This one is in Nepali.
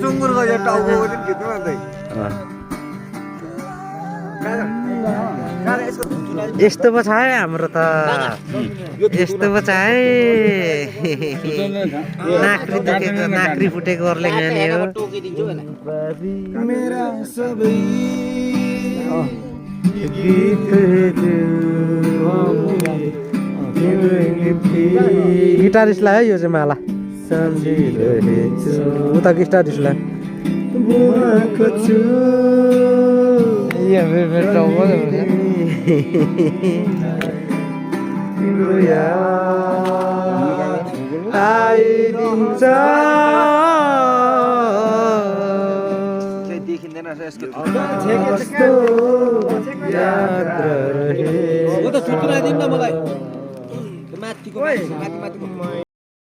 सुँगुरको यो टाउको चाहिँ खिच्नु अन्त यस्तो पो छ है हाम्रो त यस्तो पो छ है नाक्री दुखेको नाक्री फुटेकोहरूले खाने हो मेरा सबै गिटारिस्टलाई है यो चाहिँ माला उता गिटारिस्टलाई आइदिन्छ देखिँदैन यसको यात्रा रहे म त सुत्न दिन्न मलाई माथिको माथि